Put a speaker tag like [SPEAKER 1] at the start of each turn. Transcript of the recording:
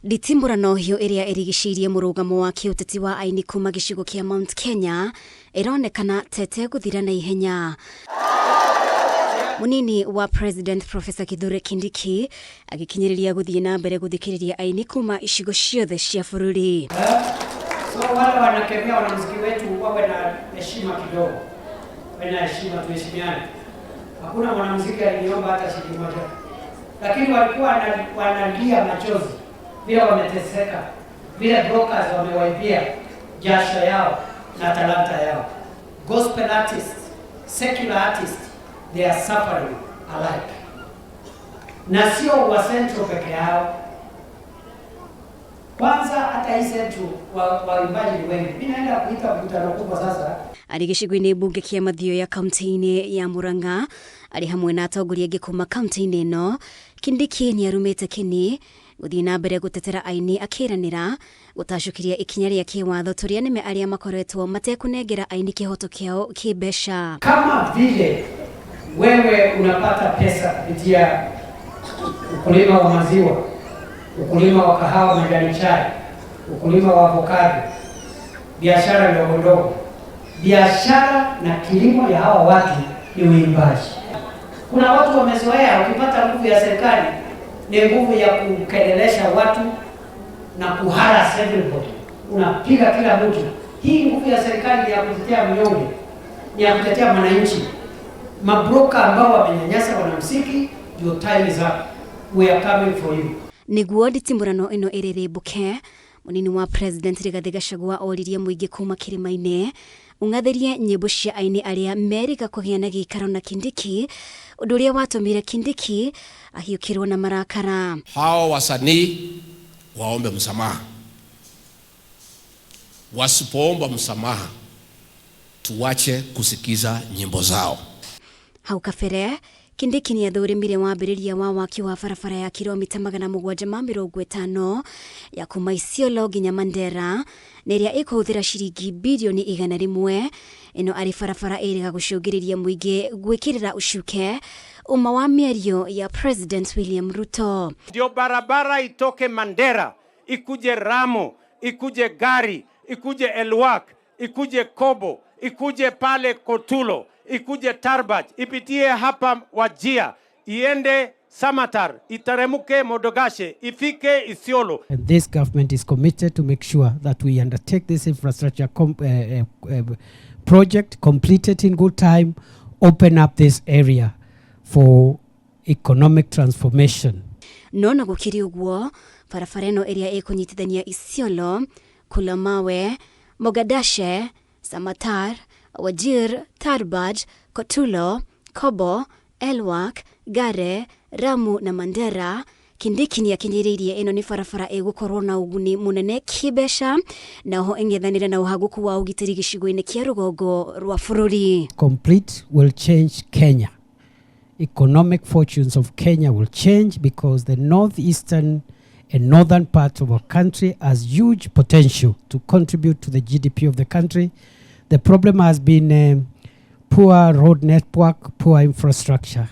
[SPEAKER 1] Nditimũrano hiũ ĩrĩa ĩrigicĩirie mũrũgamo wa kĩũteti wa aini kuma gĩcigo kĩa Mount Kenya ĩronekana tete gũthira na ihenya. Mũnini wa President Professor Kithure Kindiki agĩkinyĩrĩria gũthiĩ na mbere gũthikĩrĩria aini kuma icigo ciothe cia bũrũri.
[SPEAKER 2] So wale wanakemea wanamuziki wetu wawe na heshima kidogo, wawe na heshima, tuheshimiane. Hakuna mwanamuziki aliniomba hata shilingi moja, lakini walikuwa wanalia machozi vile wameteseka, vile brokers wamewaibia jasho yao na talanta yao. Gospel artists, secular artists, they are suffering alike, na sio wa Central peke yao. Kwanza hata hii Central waimbaji ni wengi. Mimi naenda kuita mkutano kubwa sasa.
[SPEAKER 1] Arĩ gĩcigo-inĩ mbunge kĩa Mathioya kaunti-inĩ ya Murang'a arĩ hamwe na atongoria angĩ kuma kaunti-inĩ ĩno, Kindiki nĩ arumĩte Kini gũthiĩ na mbere gũtetera aini, akĩranĩra gũtacũkĩria ikinya rĩa kĩwatho tũrĩa nĩme arĩa makoretwo matekũnengera aini kĩhoto kĩao kĩmbeca.
[SPEAKER 2] Kama vile wewe unapata pesa kupitia ukulima wa maziwa, ukulima wa kahawa, majani chai, ukulima wa avocado, biashara ndogo ndogo, biashara na kilimo ya hawa watu ni uimbaji. Kuna watu wamezoea, ukipata nguvu ya serikali ni nguvu ya kukelelesha watu na kuharass everybody, unapiga kila mtu. Hii nguvu ya serikali ni ya kutetea mnyonge, ni ya kutetea mwananchi. Mabroka ambao wamenyanyasa wanamuziki, your time is up. We are coming for you.
[SPEAKER 1] Nĩguo nditimũrano ĩno ĩrĩrĩmbũke, mũnini wa President Rigathĩ Gachagua oririe mũingĩ kuma kĩrĩma-inĩ ung'athĩrie nyĩmbo cia aini arĩa merĩga kũgĩa na gĩikaro na Kindiki, ũndũ ũrĩa watũmire Kindiki ahiũkĩrwo na marakara.
[SPEAKER 3] Hao wasanii waombe msamaha. Wasipoomba msamaha, tuwache kusikiza nyimbo zao.
[SPEAKER 1] Hau kabere Kindiki nĩ athũrimire wambĩrĩria wa waki wa barabara ya kilomita 750 ya kuma Isiolo nginya Mandera na ĩrĩa ĩkũhũthĩra ciringi birioni 100. Ĩno arĩ barabara ĩrĩga gũcũngĩrĩria mũingĩ gwĩkĩrĩra ũcuke ũma wa mĩario ya President William Ruto.
[SPEAKER 2] Ndio barabara itoke Mandera ikuje Rhamu, ikuje Gari, ikuje Elwak, ikuje Kobo, ikuje pale Kotulo, ikuje Tarbaj, ipitie hapa Wajir, iende Samatar, iteremuke Modogashe, ifike Isiolo.
[SPEAKER 4] And this government is committed to make sure that we undertake this infrastructure project, complete it in good time, open up this area for economic transformation.
[SPEAKER 1] No na gũkĩrĩ ũguo, barabara ĩno ĩrĩa ĩkũnyitithania Isiolo, Kulamawe, Mogadashe, Samatar, Wajir, Tarbaj, Kotulo, Kobo, Elwak, Gare, Ramu na Mandera, Kindiki nĩ akinyĩrĩirie ĩno nĩ barabara ĩgũkorwo na ũguni mũnene kĩmbeca na oho ĩng'ethanĩre na ũhagũku wa ũgitĩri gĩcigo-inĩ kĩa rũgongo rwa bũrũri.
[SPEAKER 4] Complete will change Kenya. Economic fortunes of Kenya will change because the northeastern and northern parts of our country has huge potential to contribute to the GDP of the country. The problem has been poor road network, poor infrastructure.